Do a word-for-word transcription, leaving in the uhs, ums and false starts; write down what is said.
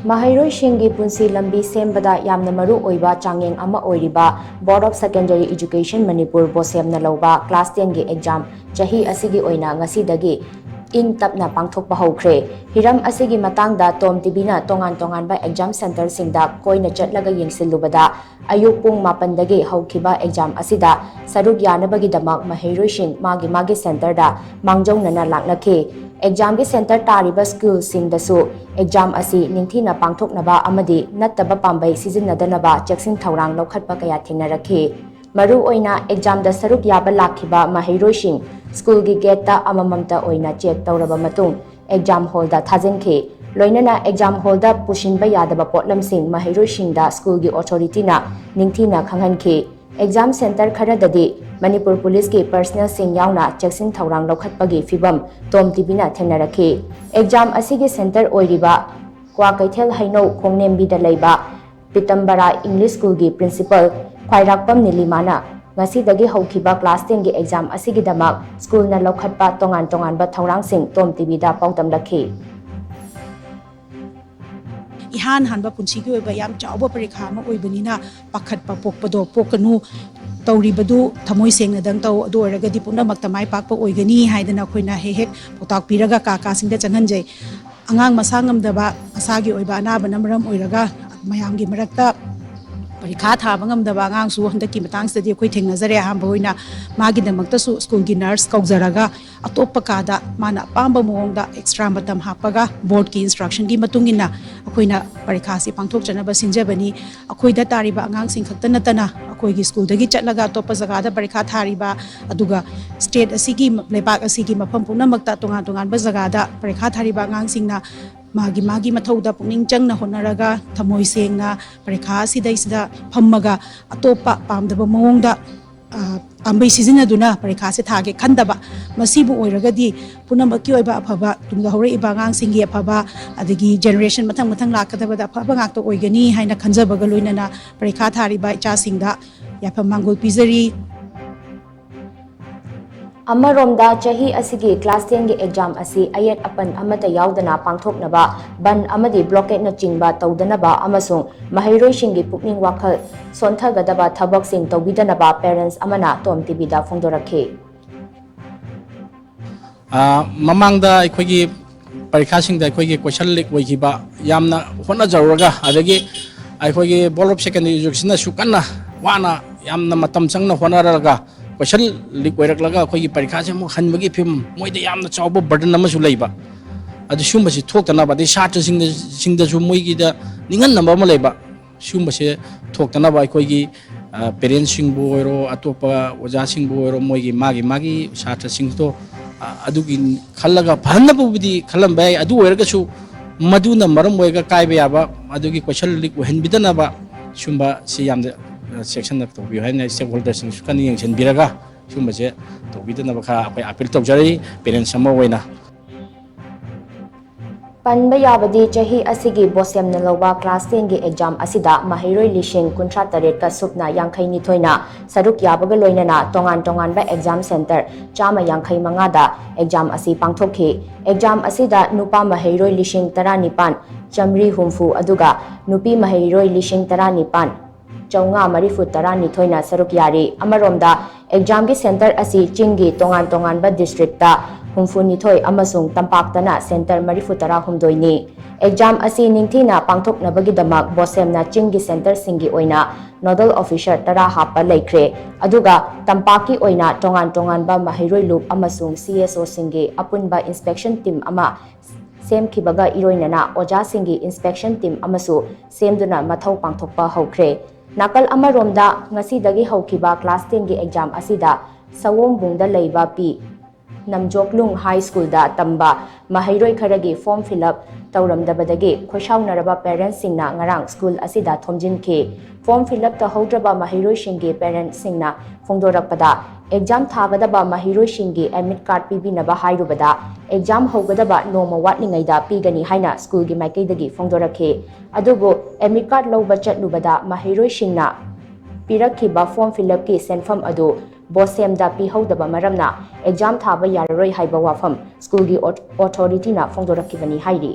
ꯃꯍꯩꯔꯣꯏꯁꯤꯡꯒꯤ ꯄꯨꯟꯁꯤ ꯂꯝꯕꯤ ꯁꯦꯝꯕꯗ ꯌꯥꯝꯅ ꯃꯔꯨ ꯑꯣꯏꯕ ꯆꯥꯡꯌꯦꯡ ꯑꯃ ꯑꯣꯏꯔꯤꯕ Board of Secondary Education Manipur, ꯕꯣꯁꯦꯝꯅ ꯂꯧꯕ class ten ꯒꯤ exam ꯆꯍꯤ ꯑꯁꯤꯒꯤ ꯑꯣꯏꯅ ꯉꯁꯤꯗꯒꯤ ꯏꯪ ꯇꯞꯅ ꯄꯥꯡꯊꯣꯛꯄ ꯍꯧꯈ꯭ꯔꯦ꯫ ꯍꯤꯔꯝ ꯑꯁꯤꯒꯤ ꯃꯇꯥꯡꯗ ꯇꯣꯝ ꯇꯤꯚꯤꯅ ꯇꯣꯉꯥꯟ ꯇꯣꯉꯥꯟꯕ exam centre ꯁꯤꯡꯗ ꯀꯣꯏꯅ ꯆꯠꯂꯒ ꯌꯦꯡꯁꯤꯜꯂꯨꯕꯗ, ꯑꯌꯨꯛ ꯄꯨꯡ ꯃꯥꯄꯟꯗꯒꯤ ꯍꯧꯈꯤꯕ exam ꯑꯁꯤꯗ ꯁꯔꯨꯛ ꯌꯥꯅꯕꯒꯤꯗꯃꯛ ꯃꯍꯩꯔꯣꯏꯁꯤꯡ ꯃꯥꯒꯤ ꯃꯥꯒꯤ centre ꯗ ꯃꯥꯡꯖꯧꯅꯅ ꯂꯥꯛꯅꯈꯤ꯫ Exam ꯒꯤ centre ꯇꯥꯔꯤꯕ school ꯁꯤꯡꯗꯁꯨ exam ꯑꯁꯤ ꯅꯤꯡꯊꯤꯅ ꯄꯥꯡꯊꯣꯛꯅꯕ ꯑꯃꯗꯤ ꯅꯠꯇꯕ ꯄꯥꯝꯕꯩ ꯁꯤꯖꯤꯟꯅꯗꯅꯕ ꯆꯦꯛꯁꯤꯟ ꯊꯧꯔꯥꯡ ꯂꯧꯈꯠꯄ ꯀꯌꯥ ꯊꯦꯡꯅꯔꯛꯈꯤ꯫ ꯃꯔꯨ ꯑꯣꯏꯅ exam ꯗ ꯁꯔꯨꯛ ꯌꯥꯕ ꯂꯥꯛꯈꯤꯕ ꯃꯍꯩꯔꯣꯏꯁꯤꯡ school ꯒꯤ gate ꯇ ꯑꯃꯃꯝꯇ ꯑꯣꯏꯅ check ꯇꯧꯔꯕ ꯃꯇꯨꯡ exam hall ꯗ ꯊꯥꯖꯤꯟꯈꯤ꯫ ꯂꯣꯏꯅꯅ exam hall ꯗ ꯄꯨꯁꯤꯟꯕ ꯌꯥꯗꯕ ꯄꯣꯠꯂꯝꯁꯤꯡ ꯃꯍꯩꯔꯣꯏꯁꯤꯡꯗ school ꯒꯤ authority ꯅ ꯅꯤꯡꯊꯤꯅ ꯈꯪꯍꯟꯈꯤ꯫ Exam centre ꯈꯔꯗꯗꯤ ꯃꯅꯤꯄꯨꯔ ꯄꯨꯂꯤꯁꯀꯤ personnel ꯁꯤꯡ ꯌꯥꯎꯅ ꯆꯦꯛꯁꯤꯟ ꯊꯧꯔꯥꯡ ꯂꯧꯈꯠꯄꯒꯤ ꯐꯤꯚꯝ ꯇꯣꯝ ꯇꯤꯚꯤꯅ ꯊꯦꯡꯅꯔꯛꯈꯤ꯫ Exam ꯑꯁꯤꯒꯤ centre ꯑꯣꯏꯔꯤꯕ ꯀ꯭ꯋꯥꯀꯩꯊꯦꯜ ꯍꯩꯅꯧ ꯈꯣꯡꯅꯦꯝꯕꯤꯗ ꯂꯩꯕ ꯄꯤꯇꯝꯕꯔꯥ English School ꯒꯤ principal ꯈ꯭ꯋꯥꯏꯔꯥꯛꯄꯝ ꯅꯤꯂꯤꯃꯥꯅ ꯉꯁꯤꯗꯒꯤ ꯍꯧꯈꯤꯕ class ten ꯒꯤ exam ꯑꯁꯤꯒꯤꯗꯃꯛ school ꯅ ꯂꯧꯈꯠꯄ ꯇꯣꯉꯥꯟ ꯇꯣꯉꯥꯟꯕ ꯊꯧꯔꯥꯡꯁꯤꯡ ꯇꯣꯝ ꯇꯤꯚꯤꯗ ꯄꯥꯎꯗꯝꯂꯛꯈꯤ꯫ ꯏꯍꯥꯟ ꯍꯥꯟꯕ ꯄꯨꯟꯁꯤꯒꯤ ꯑꯣꯏꯕ ꯌꯥꯝ ꯆꯥꯎꯕ ꯄꯔꯤꯈꯥ ꯑꯃ ꯑꯣꯏꯕꯅꯤꯅ ꯄꯥꯈꯠꯄ ꯄꯣꯛꯄꯗꯣ ꯄꯣꯛꯀꯅꯨ꯫ ꯇꯧꯔꯤꯕꯗꯨ ꯊꯃꯣꯏ ꯁꯦꯡꯅꯗꯪ ꯇꯧ, ꯑꯗꯨ ꯑꯣꯏꯔꯒꯗꯤ ꯄꯨꯝꯅꯃꯛꯇ ꯃꯥꯏ ꯄꯥꯛꯄ ꯑꯣꯏꯒꯅꯤ ꯍꯥꯏꯗꯅ ꯑꯩꯈꯣꯏꯅ ꯍꯦꯛ ꯍꯦꯛ ꯄꯥꯎꯇꯥꯛ ꯄꯤꯔꯒ ꯀꯥ ꯀꯥꯁꯤꯡꯗ ꯆꯪꯍꯟꯖꯩ꯫ ꯑꯉꯥꯡ ꯃꯁꯥ ꯉꯝꯗꯕ, ꯃꯁꯥꯒꯤ ꯑꯣꯏꯕ ꯑꯅꯥꯕꯅ ꯃꯔꯝ ꯑꯣꯏꯔꯒ ꯃꯌꯥꯝꯒꯤ ꯃꯔꯛꯇ ꯄꯔꯤꯈꯥ ꯊꯥꯕ ꯉꯝꯗꯕ ꯑꯉꯥꯡꯁꯨ ꯍꯟꯗꯛꯀꯤ ꯃꯇꯥꯡꯁꯤꯗꯗꯤ ꯑꯩꯈꯣꯏ ꯊꯦꯡꯅꯖꯔꯦ꯫ ꯑꯍꯥꯟꯕ ꯑꯣꯏꯅ ꯃꯥꯒꯤꯗꯃꯛꯇꯁꯨ school ꯒꯤ nurse ꯀꯧꯖꯔꯒ ꯑꯇꯣꯞꯄ ꯀꯥꯗ ꯃꯥꯅ ꯑꯄꯥꯝꯕ ꯃꯑꯣꯡꯗ extra ꯃꯇꯝ ꯍꯥꯞꯄꯒ board ꯀꯤ instruction ꯒꯤ ꯃꯇꯨꯡ ꯏꯟꯅ ꯑꯩꯈꯣꯏꯅ ꯄꯔꯤꯈꯥꯁꯤ ꯄꯥꯡꯊꯣꯛꯆꯅꯕ ꯁꯤꯟꯖꯕꯅꯤ꯫ ꯑꯩꯈꯣꯏꯗ ꯇꯥꯔꯤꯕ ꯑꯉꯥꯡꯁꯤꯡ ꯈꯛꯇ ꯅꯠꯇꯅ ꯑꯩꯈꯣꯏꯒꯤ school ꯗꯒꯤ ꯆꯠꯂꯒ ꯑꯇꯣꯞꯄ ꯖꯒꯥꯗ ꯄꯔꯤꯈꯥ ꯊꯥꯔꯤꯕ, ꯑꯗꯨꯒ state ꯑꯁꯤꯒꯤ, ꯂꯩꯕꯥꯛ ꯑꯁꯤꯒꯤ ꯃꯐꯝ ꯄꯨꯝꯅꯃꯛꯇ ꯇꯣꯉꯥꯟ ꯇꯣꯉꯥꯟꯕ ꯖꯒꯥꯗ ꯄꯔꯤꯈꯥ ꯊꯥꯔꯤꯕ ꯑꯉꯥꯡꯁꯤꯡꯅ ꯃꯥꯒꯤ ꯃꯥꯒꯤ ꯃꯊꯧꯗ ꯄꯨꯛꯅꯤꯡ ꯆꯪꯅ ꯍꯣꯠꯅꯔꯒ ꯊꯃꯣꯏ ꯁꯦꯡꯅ ꯄꯔꯤꯈꯥ ꯑꯁꯤꯗꯩꯁꯤꯗ ꯐꯝꯃꯒ ꯑꯇꯣꯞꯄ ꯄꯥꯝꯗꯕ ꯃꯑꯣꯡꯗ, ꯑ, ꯄꯥꯝꯕꯩ ꯁꯤꯖꯤꯟꯅꯗꯨꯅ ꯄꯔꯤꯈꯥꯁꯦ ꯊꯥꯒꯦ ꯈꯟꯗꯕ, ꯃꯁꯤꯕꯨ ꯑꯣꯏꯔꯒꯗꯤ ꯄꯨꯝꯅꯃꯛꯀꯤ ꯑꯣꯏꯕ ꯑꯐꯕ, ꯇꯨꯡꯗ ꯍꯧꯔꯛꯏꯕ ꯑꯉꯥꯡꯁꯤꯡꯒꯤ ꯑꯐꯕ, ꯑꯗꯒꯤ generation ꯃꯊꯪ ꯃꯊꯪ ꯂꯥꯛꯀꯗꯕꯗ ꯑꯐꯕ ꯉꯥꯛꯇ ꯑꯣꯏꯒꯅꯤ ꯍꯥꯏꯅ ꯈꯟꯖꯕꯒ ꯂꯣꯏꯅꯅ ꯄꯔꯤꯈꯥ ꯊꯥꯔꯤꯕ ꯏꯆꯥꯁꯤꯡꯗ ꯌꯥꯏꯐ ꯃꯥꯡꯒꯣꯜ ꯄꯤꯖꯔꯤ꯫ ꯑꯃꯔꯣꯝꯗ, ꯆꯍꯤ ꯑꯁꯤꯒꯤ class ten ꯒꯤ exam ꯑꯁꯤ ꯑꯌꯦꯠ ꯑꯄꯟ ꯑꯃꯠꯇ ꯌꯥꯎꯗꯅ ꯄꯥꯡꯊꯣꯛꯅꯕ, ꯕꯟ ꯑꯃꯗꯤ blockade ꯅꯆꯤꯡꯕ ꯇꯧꯗꯅꯕ ꯑꯃꯁꯨꯡ ꯃꯍꯩꯔꯣꯏꯁꯤꯡꯒꯤ ꯄꯨꯛꯅꯤꯡ ꯋꯥꯈꯜ ꯁꯣꯟꯊꯒꯗꯕ ꯊꯕꯛꯁꯤꯡ ꯇꯧꯕꯤꯗꯅꯕ parents ꯑꯃꯅ ꯇꯣꯝ ꯇꯤꯚꯤꯗ ꯐꯣꯡꯗꯣꯔꯛꯈꯤ꯫ ꯑ, ꯃꯃꯥꯡꯗ ꯑꯩꯈꯣꯏꯒꯤ ꯄꯔꯤꯈꯥꯁꯤꯡꯗ ꯑꯩꯈꯣꯏꯒꯤ question leak ꯑꯣꯏꯈꯤꯕ ꯌꯥꯝꯅ ꯍꯣꯠꯅꯖꯔꯨꯔꯒ, ꯑꯗꯒꯤ ꯑꯩꯈꯣꯏꯒꯤ Board of Secondary Education ꯅꯁꯨ ꯀꯟꯅ ꯋꯥꯅ ꯌꯥꯝꯅ ꯃꯇꯝ ꯆꯪꯅ ꯍꯣꯠꯅꯔꯒ question leak ꯑꯣꯏꯔꯛꯂꯒ ꯑꯩꯈꯣꯏꯒꯤ ꯄꯔꯤꯈꯥꯁꯦ ꯑꯃꯨꯛ ꯍꯟꯕꯒꯤ ꯐꯤꯕꯝ, ꯃꯣꯏꯗ ꯌꯥꯝꯅ ꯆꯥꯎꯕ burden ꯑꯃꯁꯨ ꯂꯩꯕ꯫ ꯑꯗꯨ ꯁꯤꯒꯨꯝꯕꯁꯤ ꯊꯣꯛꯇꯅꯕ, ꯑꯗꯩ ꯁꯥꯇ꯭ꯔꯁꯤꯡꯗ, ꯁꯤꯡꯗꯁꯨ ꯃꯣꯏꯒꯤꯗ ꯅꯤꯡꯍꯟꯅꯕ ꯑꯃ ꯂꯩꯕ꯫ ꯁꯤꯒꯨꯝꯕꯁꯦ ꯊꯣꯛꯇꯅꯕ ꯑꯩꯈꯣꯏꯒꯤ, ꯑ, parents ꯁꯤꯡꯕꯨ ꯑꯣꯏꯔꯣ, ꯑꯇꯣꯞꯄ ꯑꯣꯖꯥꯁꯤꯡꯕꯨ ꯑꯣꯏꯔꯣ, ꯃꯣꯏꯒꯤ ꯃꯥꯒꯤ ꯃꯥꯒꯤ ꯁꯥꯇ꯭ꯔꯁꯤꯡꯗꯣ, ꯑ, ꯑꯗꯨꯒꯤ ꯈꯜꯂꯒ ꯐꯍꯟꯅꯕꯕꯨꯗꯤ ꯈꯜꯂꯝꯕ ꯌꯥꯏ꯫ ꯑꯗꯨ ꯑꯣꯏꯔꯒꯁꯨ ꯃꯗꯨꯅ ꯃꯔꯝ ꯑꯣꯏꯔꯒ ꯀꯥꯏꯕ ꯌꯥꯕ, ꯑꯗꯨꯒꯤ question leak ꯑꯣꯏꯍꯟꯕꯤꯗꯅꯕ ꯁꯤꯒꯨꯝꯕ ꯁꯤ ꯌꯥꯝꯅ, ꯑ, ꯆꯦꯛꯁꯤꯟꯅ ꯇꯧꯕꯤꯌꯨ ꯍꯥꯏꯅ stakeholder ꯁꯤꯡꯁꯨ ꯀꯟꯅ ꯌꯦꯡꯁꯤꯟꯕꯤꯔꯒ ꯁꯤꯒꯨꯝꯕꯁꯦ ꯇꯧꯕꯤꯗꯅꯕ ꯈꯔ ꯑꯩꯈꯣꯏ appeal ꯇꯧꯖꯔꯤ parents ꯑꯃ ꯑꯣꯏꯅ꯫ ꯄꯟꯕ ꯌꯥꯕꯗꯤ, ꯆꯍꯤ ꯑꯁꯤꯒꯤ BOSEM ꯅ ꯂꯧꯕ class ten ꯒꯤ exam ꯑꯁꯤꯗ ꯃꯍꯩꯔꯣꯏ ꯂꯤꯁꯤꯡ ꯀꯨꯟꯊ꯭ꯔꯥ ꯇꯔꯦꯠꯀ ꯁꯨꯞꯅ ꯌꯥꯡꯈꯩ ꯅꯤꯊꯣꯏꯅ ꯁꯔꯨꯛ ꯌꯥꯕꯒ ꯂꯣꯏꯅꯅ ꯇꯣꯉꯥꯟ ꯇꯣꯉꯥꯟꯕ exam centre ꯆꯥꯝꯃ ꯌꯥꯡꯈꯩ ꯃꯉꯥꯗ exam ꯑꯁꯤ ꯄꯥꯡꯊꯣꯛꯈꯤ꯫ Exam ꯑꯁꯤꯗ ꯅꯨꯄꯥ ꯃꯍꯩꯔꯣꯏ ꯂꯤꯁꯤꯡ ꯇꯔꯥꯅꯤꯄꯥꯟ ꯆꯥꯃꯔꯤ ꯍꯨꯝꯐꯨ ꯑꯗꯨꯒ ꯅꯨꯄꯤ ꯃꯍꯩꯔꯣꯏ ꯂꯤꯁꯤꯡ ꯇꯔꯥꯅꯤꯄꯥꯟ ꯆꯥꯝꯃꯉꯥ ꯃꯔꯤꯐꯨ ꯇꯔꯥꯅꯤꯊꯣꯏꯅ ꯁꯔꯨꯛ ꯌꯥꯔꯤ꯫ ꯑꯃꯔꯣꯝꯗ, exam ꯒꯤ centre ꯑꯁꯤ ꯆꯤꯡꯒꯤ ꯇꯣꯉꯥꯟ ꯇꯣꯉꯥꯟꯕ district ꯇ ꯍꯨꯝꯐꯨ ꯅꯤꯊꯣꯏ ꯑꯃꯁꯨꯡ ꯇꯝꯄꯥꯛꯇꯅ centre ꯃꯔꯤꯐꯨ ꯇꯔꯥ ꯍꯨꯝꯗꯣꯏꯅꯤ꯫ Exam ꯑꯁꯤ ꯅꯤꯡꯊꯤꯅ ꯄꯥꯡꯊꯣꯛꯅꯕꯒꯤꯗꯃꯛ BOSEM ꯅ ꯆꯤꯡꯒꯤ centre ꯁꯤꯡꯒꯤ ꯑꯣꯏꯅ nodal officer ꯇꯔꯥ ꯍꯥꯞꯄ ꯂꯩꯈ꯭ꯔꯦ꯫ ꯑꯗꯨꯒ ꯇꯝꯄꯥꯛꯀꯤ ꯑꯣꯏꯅ ꯇꯣꯉꯥꯟ ꯇꯣꯉꯥꯟꯕ ꯃꯍꯩꯔꯣꯏ ꯂꯨꯞ ꯑꯃꯁꯨꯡ C S O ꯁꯤꯡꯒꯤ ꯑꯄꯨꯟꯕ inspection team ꯑꯃ ꯁꯦꯝꯈꯤꯕꯒ ꯏꯔꯣꯏꯅꯅ ꯑꯣꯖꯥꯁꯤꯡꯒꯤ inspection team ꯑꯃꯁꯨ ꯁꯦꯝꯗꯨꯅ ꯃꯊꯧ ꯄꯥꯡꯊꯣꯛꯄ ꯍꯧꯈ꯭ꯔꯦ꯫ ꯅꯥꯀꯜ ꯑꯃꯔꯣꯝꯗ, ꯉꯁꯤꯗꯒꯤ ꯍꯧꯈꯤꯕ class ten ꯒꯤ exam ꯑꯁꯤꯗ ꯁꯑꯣꯝꯕꯨꯡꯗ ꯂꯩꯕ ꯄꯤ ꯅꯝꯖꯣꯛꯂꯨꯡ High School ꯗ ꯇꯝꯕ ꯃꯍꯩꯔꯣꯏ ꯈꯔꯒꯤ form fill up ꯇꯧꯔꯝꯗꯕꯗꯒꯤ ꯈꯣꯏꯁꯥꯎꯅꯔꯕ parents ꯁꯤꯡꯅ ꯉꯔꯥꯡ school ꯑꯁꯤꯗ ꯊꯣꯝꯖꯤꯟꯈꯤ꯫ Form fill up ꯇꯧꯍꯧꯗ꯭ꯔꯕ ꯃꯍꯩꯔꯣꯏꯁꯤꯡꯒꯤ parents ꯁꯤꯡꯅ ꯐꯣꯡꯗꯣꯔꯛꯄꯗ, exam ꯊꯥꯒꯗꯕ ꯃꯍꯩꯔꯣꯏꯁꯤꯡꯒꯤ admit card ꯄꯤꯕꯤꯅꯕ ꯍꯥꯏꯔꯨꯕꯗ, exam ꯍꯧꯒꯗꯕ ꯅꯣꯡꯃ ꯋꯥꯠꯂꯤꯉꯩꯗ ꯄꯤꯒꯅꯤ ꯍꯥꯏꯅ school ꯒꯤ ꯃꯥꯏꯀꯩꯗꯒꯤ ꯐꯣꯡꯗꯣꯔꯛꯈꯤ꯫ ꯑꯗꯨꯕꯨ admit card ꯂꯧꯕ ꯆꯠꯂꯨꯕꯗ ꯃꯍꯩꯔꯣꯏꯁꯤꯡꯅ ꯄꯤꯔꯛꯈꯤꯕ form fill up ꯀꯤ ꯁꯦꯟꯐꯝ ꯑꯗꯨ ꯕꯣꯁꯦꯝꯗ ꯄꯤꯍꯧꯗꯕ ꯃꯔꯝꯅ ꯑꯦꯛꯖꯥꯝ ꯊꯥꯕ ꯌꯥꯔꯔꯣꯏ ꯍꯥꯏꯕ ꯋꯥꯐꯝ ꯁ꯭ꯀꯨꯜꯒꯤ ꯑꯣꯊꯣꯔꯤꯇꯤꯅ ꯐꯣꯡꯗꯣꯔꯛꯈꯤꯕꯅꯤ ꯍꯥꯏꯔꯤ꯫